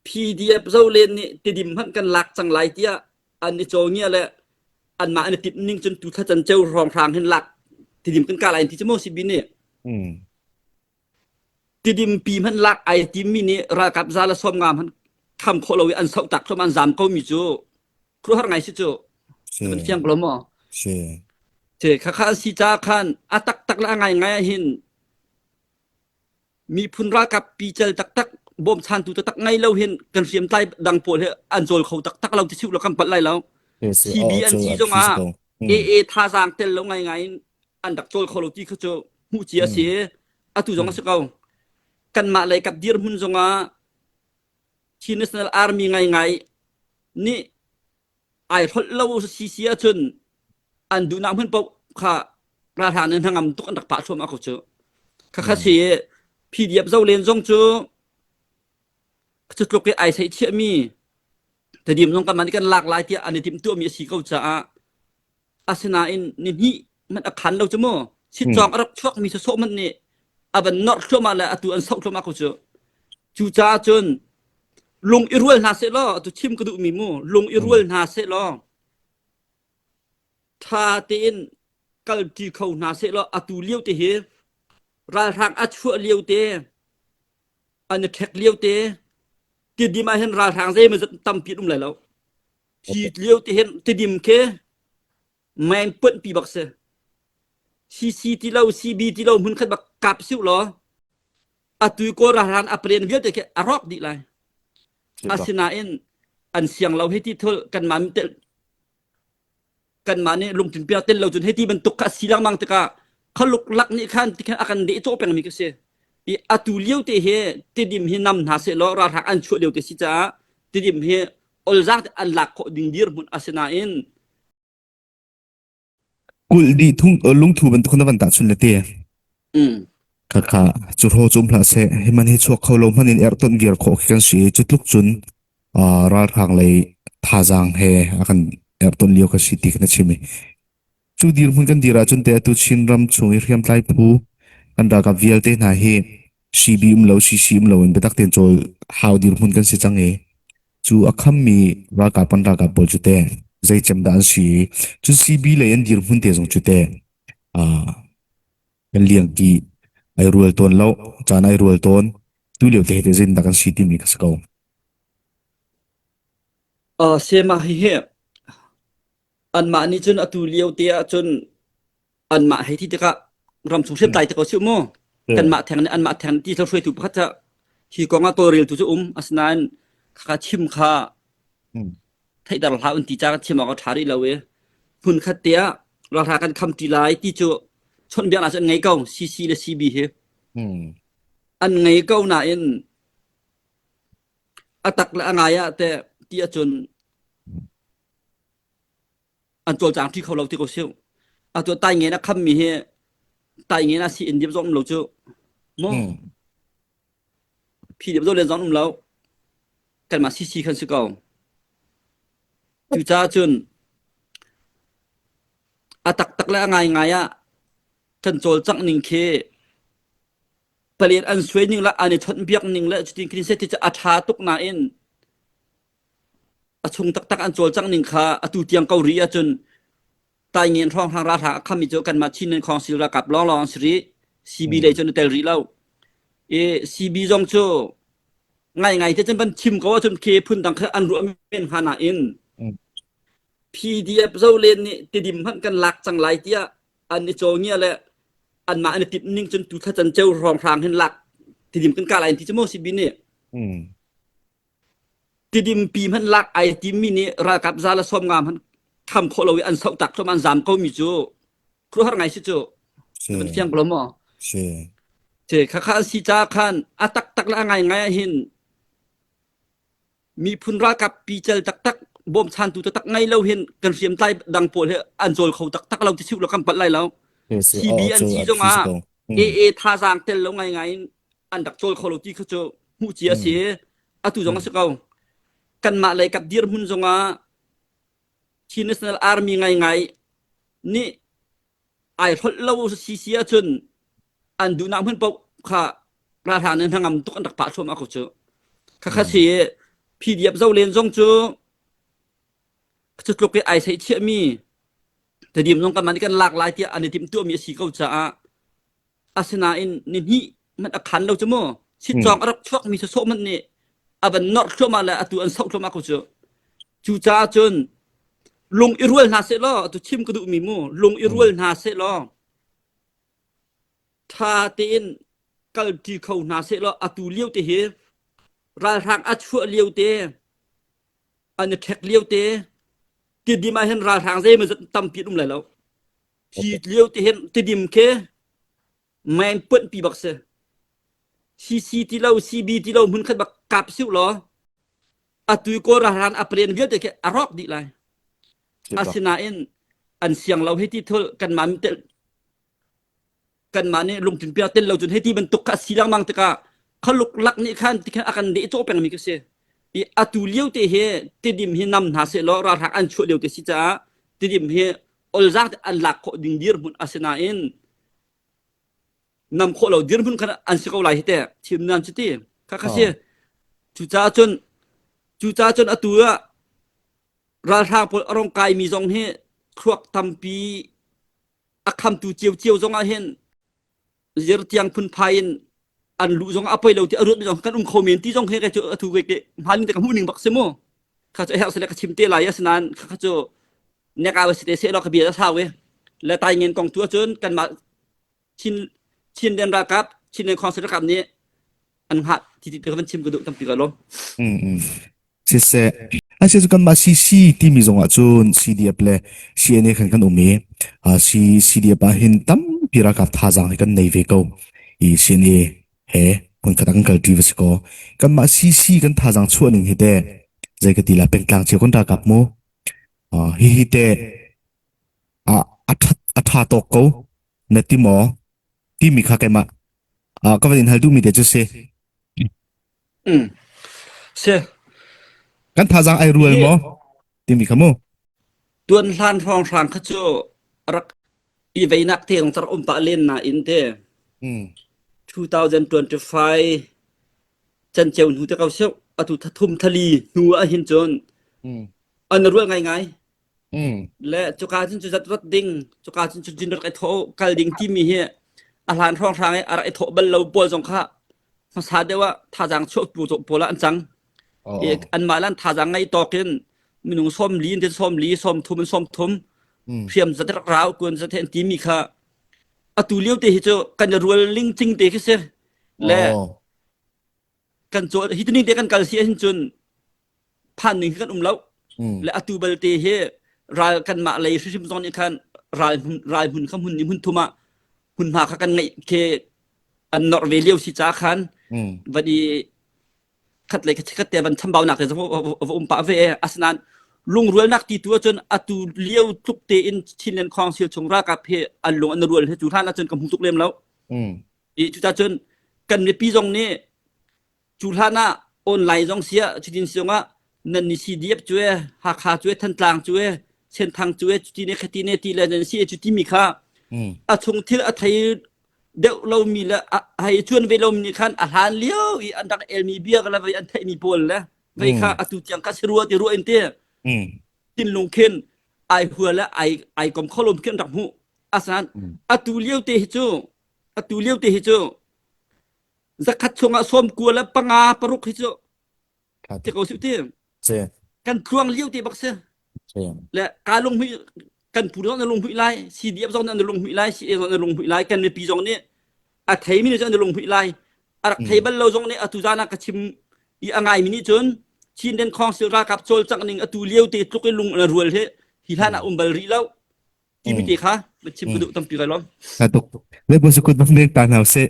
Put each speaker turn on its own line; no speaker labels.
PDF zolen nih Tidim hmanh kan lak cang lai tiah an i cawngia le anmah an i timh ning cun tu thla can ceu hrawnghrang hin lak Tidim kan kah lai an ti cu maw CB nih?
Mm.
Tidim pi hmanh lak ai timmi nih ralkap za le 50 hmanh kham khawh lo i an soh tak thluam an zam ko mi cu khuaruahhar ngai si cu.
Si.
Kan fiang ko lo maw?
Si.
Te khakha an si ca khan a taktak le a ngaingai ah hin miphun ralkap pical taktak bawmchantu taktak ngei lo hin kan hriamtlai dang pawl hi an cawl kho taktak lo ti siu lo kan palh lai lo. CB an si zongah AA thazaang tel lo ngaingai in an rak cawl kho lo ti kha cu hmuh cia a si. Atu zong a si ko. Kanmah lei kap dirhmun zongah Chin National Army ngaingai nih ai hrolh lo si si ahcun an duhnak hmun paoh kha ralhrang nih hnangam tuk an rak pah thluahmah ko cu. Khakha si PDF zolen zong cu cutluk i ai seihchiahmi Tedim zong kanmah nih kan lak lai tiah an i timhtuahmi a si ko caah asinain nihnih hmanh a khan lo cu mu sitcawng a rak chuakmi sawsawh hmanh nih a van norh thluahmah le atu an soh thluahmah ko cu. Cucaah cun lung i rual hna seh law atu chim ka duhmi mu lung i rual hna seh law ṭha tein kalṭi kho hna seh law atu lio te hi ralhrang a chuah lio te an i ṭhek lio te Tidim ah hin ralhrang zeimawzat tampi an um lai lo. Hi lio te hin Tidim khi main puanhpi bak si. CC ti lo, CB ti lo hmun khat bak kap siu law atu Kawl ralhrang a paren vialte khi a rawk dih lai. Asinain an siang lo hei ti thul kanmah kanmah nih lungthin pia tel lo cun hei ti bantuk kha a si lengmang tikah khaluk lak nih khan tikhan a kan deh cawh pengmi ka si. I atu lio te hi Tidim hi nam hna seh law ralhrang an chuah lio te si caah Tidim hi olzaang te an lak khawh ding dirhmun asinain
Kulh dih thung lungthu bantuk na van tahchun le te.
Mm.
Khakha cu hro cum hlah seh hi man hi chuak kho lo hman in erh ton viar khawh khi kan si cu tluk cun ralhrang lei thazaang he a kan erh ton lio ka si ti kan chim i cu dirhmun kan dir ahcun te atu Chin ram chung i hriamtlai phu kan ralkap vialte hna hi CB um lo CC um lo in biatak tein cawl hau dirhmun kan si cang i Cu a khammi ralkap kan ralkap pawl cu teh zei cem dah an si i cun CB lei an dirhmun te zong cu teh uh, kan liangki ai rual tawn lo, caan ai rual tawn. Tu lio te te zein dah kan si timi ka si ko.
Uh, sema hi hi anmah nih cun atu lio te ah cun anmah hei ti tikah ramchung hriamtlai te ko si mu kanmah theng nih anmah theng ti hruaitu pakhat ca hi kong ah tawlreltu cu um asinain khakha chim kha theihter hlah un ti ca kan chim awk a ṭha rih lo i hmun khat te ah ralhra kan kham ṭi lai ti cu chawnhbiaknak cu an ngei ko CC le CB hi an ngei ko nain a tak le a ngai ah te ti ahcun an cawlcang ṭi kho lo ti ko si. Atu tai ngen a khammi hi tai ngen a si in dip zong um lo cu. Mu. Phi dip zo len zong um lo. Kanmah CC khan si ko. Cucaah cun a taktak le a ngaingai ah kan cawlcangh ning khi palian an suai ning le an i chawnh biak ning le cutin khin set ti cu a ṭha tuk nain A chung taktak an cawlcangh ning kha atu tiang ko rih ahcun Taingen hrawnghrang ralhrang a khammi cu kanmah Chin Council ralkap lawnglawng an si rih. CB lei cun a tel rih lo. I CB zong cu ngaingai te cun van chim ko ahcun khi phun dang kha an ruah men hnga nain PDF zolen nih Tidim hmanh kan lak cang lai tiah an i cawngia le anmah an i timh ning cun tu thla can ceu hrawnghrang hin lak Tidim kan kah lai an ti cu maw CB nih. Tidim pi hmanh lak ai timmi nih ralkap za le 50 hmanh kham khawh lo i an soh tak thluahmah an zam ko mi cu khuaruahhar ngai si cu.
Si.
Kan fiang ko lo maw?
Si.
Si khakha an si ca khan a taktak le a ngaingai ah hin miphun ralkap pical taktak bawmchantu taktak ngei lo hin kan hriamtlai dang pawl hi an cawl kho taktak lo ti siu lo kan palh lai lo. CB an si zongah AA thazaang tel lo ngaingai in an rak cawl kho lo ti kha cu hmuh cia a si. Atu zong a si ko. Kanmah lei kap dirhmun zongah Chin National Army ngaingai nih ai hrolh lo si si ahcun an duhnak hmun paoh kha ralhrang nih hnangam tuk an rak pah thluahmah ko cu. Khakha si. PDF zo len zong cu cu tluk i ai theih thiahmi Tedim zong kanmah nih kan lak lai tiah an i timhtuahmi a si ko caah asinain nihnih hmanh a khan lo cu mu. Sitcawng a rak chuakmi sawsawh hmanh nih a van norh thluahmah le atu an soh thluahmah ko cu. Cucaah cun lung i rual hna seh law atu chim ka duhmi mu lung i rual hna seh law ṭha tein kalṭi kho hna seh law atu lio te hi ralhrang a chuah lio te an i ṭhek lio te Tidim ah hin ralhrang zeimawzat tampi an um lai lo. Hi lio te hin Tidim khi main puanh pi bak si. CC ti lo, CB ti lo hmun khat bak kap siu law atu i Kawl ralhrang a paren vialte khi a rawk dih lai. Asinain an siang lo hei ti thul kanmah tel kanmah nih lungthin pia tel lo cun hei ti bantuk kha a si lengmang tikah khaluk lak nih khan tikhan a kan deh cawh pengmi ka si. I atu lio te hi Tidim hi nam hna seh law ralhrang an chuah lio te si caah Tidim hi olzaang te an lak khawh ding dirhmun asinain nam khawh lo dirhmun khan an si ko lai hi te thim nan cu ti kha kha si. Cucaah cun cucaah cun atu ah ralhrang pawl a rong kaimi zong hi thluak tampi a khamtu ciocio zong ah hin zirtiang phunphai in an luh zong a poi lo ti a ruat mi zong kan um kho men ti zong he cu atu ke ke hmalin te ka hmuh ning bak si mu kha cu herh sele ka chim te lai asinain kha kha cu neka wa si te se lo ka bia a sau e le tai ngen kong tu ahcun kanmah Chin Chinland ralkap Chinland Council ralkap nih an hngah ti ti ka van chim ka duh tampi ka lawm.
Mm. Siseh, asi cu kanmah CC timi zong ah cun CDF le CNA khan kan um i C CDF ah hin tampi ralkap thazaang hi kan nei ve ko i CNA he hmunkhat ah kan kalṭi va si kaw kanmah CC kan thazaang chuah ning hi te zei ka ti la pengtlang cio kan ralkap mu hihi te a a ṭha tawk ko na ti maw timi kha keimah ka van in hal duhmi te cu si.
Mm. Si.
Kan thazaang ai rual maw timi kha mu.
Tuan hlan hrawnghrang kha cu rak i veinak te zong rak um pah len nain te.
Mm.
2025 canceu hnu te ko siu atu thathum thali hnu ah hin cun
mm.
an rual ngai ngai
Mm.
Le cuka cun cu zat rat ding, cuka cun cu jin rak i thawh kal ding timi hi a hlan hrawnghrang i a rak i thawh bal lo pawl zong kha hmasa deuh ah thazaang chuah pu pawl ah an cang.
Oh.
I anmah lan thazaang ngei tawk in minung 40 in 40, 30 in 30
Mm.
hriam zat rak rau kun zat he an timi kha atu lio te hi cu kan i rual ling cing te khi si. Le
Oh.
kan cawl hi tuning te kan kal si ahhin cun phan ning hi kan um lo
Mm.
le atu balte hi ral kanmah lei hrimhrim zong nih khan ral hmun ral hmun kha hmun ni hmun thum ah hmunhma kha kan ngeih khi an norh ve lio si ca khan
Mm.
van i khat lei khat te van chambaunak te va um pah ve asinain lungrualnak ti tu ahcun atu lio tluk tein Chinland Council chung ralkap he an lung an rual he cu hlan ahcun ka hmu tuk lem lo
Mm.
I cucacun kan mipi zong nih cu hlan ah online zong siah cutin si zongah nan ni CDF cu e Hakha cu e Thantlang cu e Senthang cu e cuti ne khati ne ti le nan si e cu timi kha
Mm.
a chung thil a thei deuh lomi le a hei cuan ve lomi nih khan a hlan lio i an rak elmi bia le vei an theihmi pawl le vei kha
Mm.
atu tiang kha si rua ti ruah in ti
Mm.
thinlung khin ai hua le ai ai kom kho lom khin rak hmuh asan
Mm.
atu lio te hi cu atu lio te hi cu zakhat chungah sawm kua le panga paruk hi cu ti ko su ti kan tluang lio te bak si le ka lung hui kan pu zong na lung hui lai CDF zong na lung hui lai CA zong na lung hui lai kan mipi zong nih a thei mi nih na lung hui lai a rak thei bal lo zong nih atu zan ah ka chim i a ngai mi nih cun Chinland Council ralkap cawlcangh ning atu lio te tluk in lung na rual hi hi hlan ah um bal rih lo timi te kha chim ka duh tampi kai lawm.
Tuk. Le bo sukut bak nek ta hna seh.